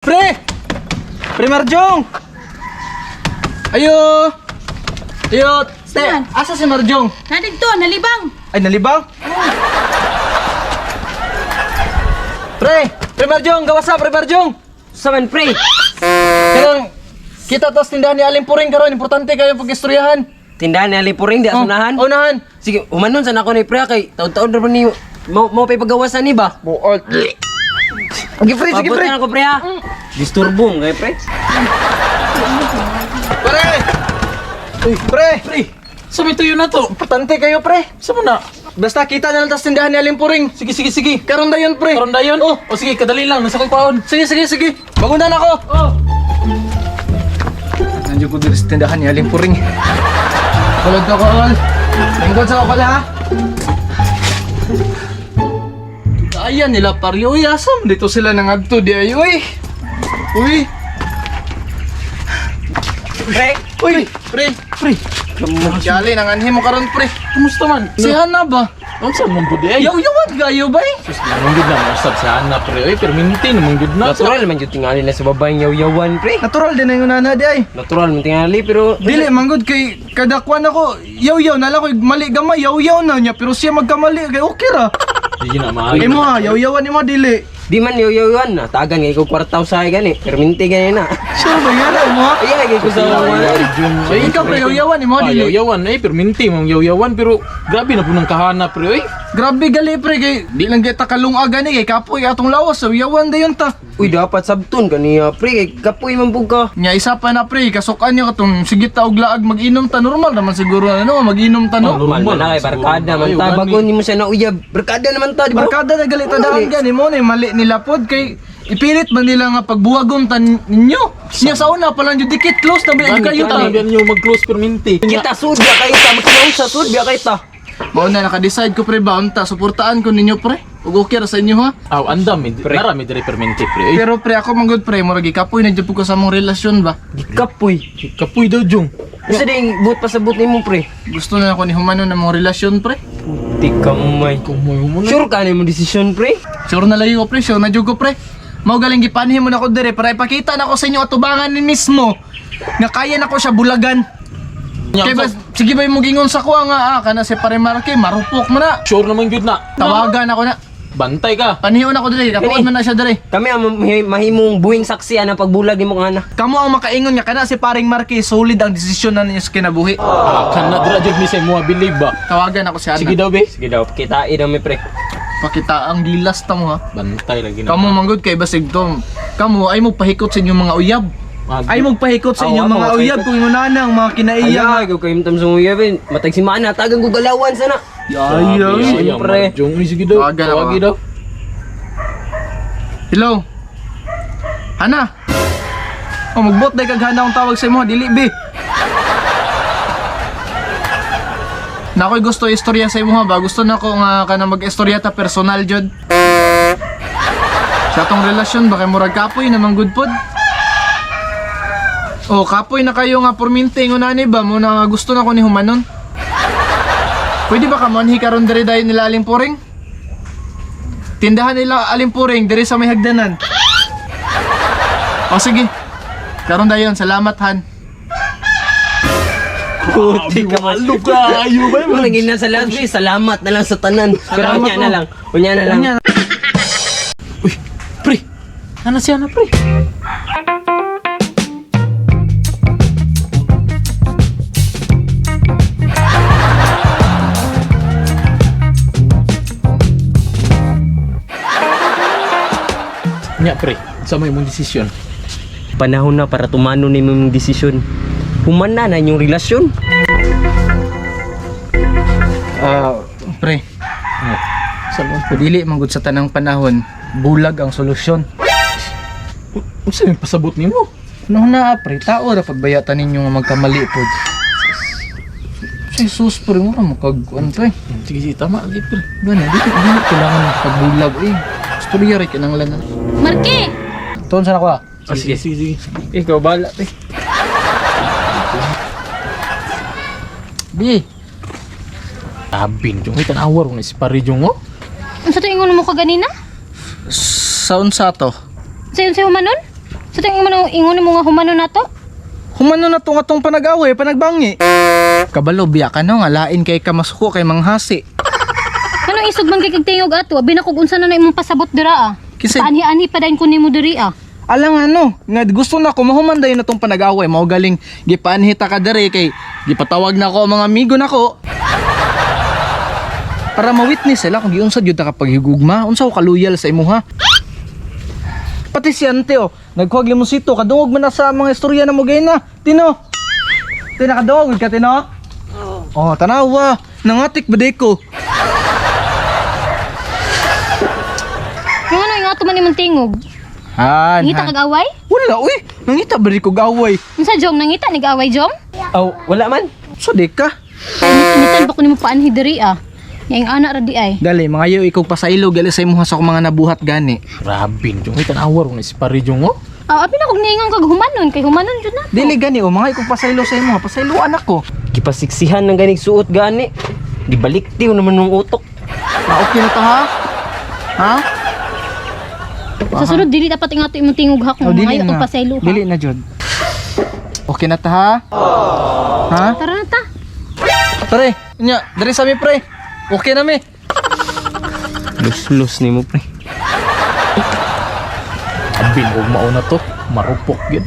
Pre! Pre Marjong! Ayo! Ayo! Te, Saan? asa si Marjong? Nadigto, nalibang. Ay, nalibang? Pre! Pre Marjong! Gawas sa, Pre Marjong! Saman pre. Kanang, kita tos tindahan ni Aling Puring karon, importante kayo pag-istoryahan. Tindahan ni Ali Puring di asunahan. Oh, unahan. Sige, humanon sana ako ni pre kay taon-taon ra ba ni mo mo pay pagawasan ni ba? Buot. Sige, pre, sige, pre. Pabutan ako pre ha. Disturbo mo kay pre. Pre! Uy, pre! Pre, sa may tuyo na to. Importante kayo, pre. Sa mo na? Basta kita na lang tas tindahan ni Aling Puring. Sige, sige, sige. Karon dayon, pre. Karon dayon? Oh. O sige, kadali lang. Nasa kong kwaon. Sige, sige, sige. Baguna na ako. Oh. Nandiyo ko dito sa tindahan ni Aling Puring. Kulod ko, Kol. Lingkod sa ako ha. Ayan nila pare. Uy, asam. Dito sila nangadto di ay. Uy. Uy. Pre, Uy. Pre. Pre, Yali, nanganhi mo karon pre. kumusta man? Si Hana ba? Unsa man pud ay? Yaw, yawan gayo ba eh? Sus, namang gud na mausap si Ana pre. Oy, perminti namang gud na. natural man jud tingali na sa babaeng yaw-yawan pre. Natural din na yung nana di ay. Natural man tingali pero Dili, manggod kay kadakwan ako, yaw-yaw, nala ko mali gamay, yaw-yaw na niya, pero siya magkamali, kay okay ra. Di na maayo. Imo ha, yaw-yawan imo dili. Di man yaw-yawan na tagan kay ko kwarta usahay gani. Perminti gani na. Sure ba yan imo ha? Ay kay ko sa Ay, ikaw pre, yaw-yawan imo Ah, dili. yaw-yawan eh, perminti mong yaw-yawan pero grabe na po ng kahana pre oy. Grabe gali pre kay di lang kita kalunga gani kay kapoy atong lawas, so yawan dayon ta. Uy dapat sabton kaniya pre kay kapoy man pug ka. Nya isa pa na pre, kasukan niyo katong sige ta og laag mag-inom ta normal naman siguro na no, mag-inom ta no. Oh, Normal man na kay siguro. barkada man Ayo, ta gani. bago nimo siya nauyab. Barkada naman ta di ba? Barkada na gali ta daan gani mo ni mali nila pod kay ipilit man nila nga pagbuwagon ta ninyo. Nya sa una pa lang jud dikit close na ba Gani, kayo ta. kita na niyo mag-close perminti. Kita sud biya kay ta, magkinaon sa sud biya kay ta. Mao na naka-decide ko pre ba unta suportaan ko ninyo pre. Ug okay ra sa inyo ha. Aw, andam eh. Nara mi diri perminti pre. Oy, Pero pre ako manggod pre, murag gikapoy na jud pud ko sa among relasyon ba. Gikapoy. Kapoy daw jung. Unsa ding buot pa sa buot nimo pre? Gusto na ako ni humano na among relasyon pre. Di kamay. Kumoy mo na. Sure ka na imong desisyon pre? Sure na layo ko pre, sure na jud ko pre. Mao galing gipanhin mo na ko dire para ipakita na ko sa inyo atubangan ni mismo nga kaya na ko siya bulagan. Kay ba, sige ba yung gingon sa kuha nga ah, kana si Pare Marke, marupok mo na. Sure naman gud na. Tawagan ako na. Bantay ka. Panihion ako dire, kapuon man na siya dire. Kami ang mahimong buhing saksi ana pagbulag nimo nga ana. Kamo ang makaingon nga kana si Paring Marke, solid ang desisyon na ninyo sa kinabuhi. Ah, kana dira jud mi sa imo believe ba. Tawagan ako si Ana. Sige daw be. Sige daw, kitain na mi pre. Pakita ang gilas ta mo ha. Bantay lagi na. Kamo manggod kay basig to. Kamo ay mo pahikot sa inyong mga uyab. Ay mo pahikot sa Aw, inyong ako, mga uyab pahikot. kung ingon ang mga kinaiya. Ay, ko kayom tam sumuya ben. Matag si mana tagang ko galawan sana. Ay, ay. Siyempre. Jung, uy, sige daw. Tawagan ako, Tawagi ah. daw. Hello. Hana. Oh, magbot day kag Hana akong tawag sa imo, dili be. Na ako'y gusto istorya sa imo ha ba? Gusto na ko nga kana mag-istorya ta personal jud. Sa atong relasyon ba kay murag kapoy namang good pod? Oh, kapoy na kayo nga purminte ngunani ba mo na gusto na ko ni humanon. Pwede ba ka monhi karon diri dayon nila Aling Puring? Tindahan nila Aling Puring diri sa may hagdanan. O sige. Karon dayon, salamat Han. Puti ka man. Malo ka, ayo ba? Mo naging na sa lahat, pre. Salamat na lang sa tanan. Pero Salamat, unya na oh. lang. Unya na lang. Unya. Uy, pre. Ano siya na pre? Nya pre, sa may mong desisyon. Panahon na para tumano nimo imong desisyon. Human na na inyong relasyon. Ah, pre. Sa mo? Dili man gud sa tanang panahon, bulag ang solusyon. Unsa may pasabot nimo? No na pre, tao ra pagbayatan ninyo nga magkamali pod. Jesus pre, mo ra mo kag ano pre. Sige, sige, tama lagi pre. Gani, dili dili kailangan ng pagbulag eh. Istorya ra kinahanglan na. Marke! Tuon sa nako ah. Ah, sige, sige, sige. Ikaw bala pre. Bi, Abin jung, tanawa ro ni si pare jung oh. Unsa to ingon mo kaganina? sa unsa to? Sa unsa humanon? Sa tingin mo nang ingon mo nga humano na to? Humano na to nga tong panag-away, panagbangi. Kabalo biya ka no nga lain kay ka masuko kay manghasi. Anong isog man kay kag tingog ato? Abi na kog unsa na na imong pasabot dira ah. Kinsa- Paanhi-anhi pa dayon ko nimo diri ah. Alang ano, nga gusto na ko mahuman dayon na tong panag-away, mao galing gipaanhita ka dere kay gipatawag na ako ang mga amigo nako. Para ma-witness sila kung giunsa gyud ta kapag higugma, unsa ko kaluyal sa imuha. Pati si ante oh, nagkuhag limonsito, kadungog man na sa mga istorya na mo na. Tino. Tino kadungog ka Tino? Oh, tanawa, nangatik ba di ko? Yung ano yung ato man imong tingog? Han, Nangita han. kag away? Wala uy, nangita ba di ko gaway? Unsa Jong nangita nig away Jong? Aw, wala man. So di ka. Init-initan pa ko nimo paanhi diri ah. Yang ana ra di ay. Dali, mga yo ikaw pasailo gali sa imuha sa akong mga nabuhat gani. Grabe Jong, uy, tanawa ron si pare Jong oh. Ah, abi na kog niingon kag humanon kay humanon jud na. Dili gani o mga ikaw pasaylo sa imuha, pasaylo anak ko. Gipasiksihan ng ganig suot gani. Gibaliktiw naman ng utok. Ah, okay na to ha? Ha? Sa sunod dili dapat ingato imong tingog ha Oh, kung dili maayo na. kag pasaylo ha. Dili na jud. Okay na ta ha? Ha? Tara na ta. Pre, nya, diri sa mi pre. Okay na mi. Lus-lus nimo pre. Abi og mao na to, marupok gyud.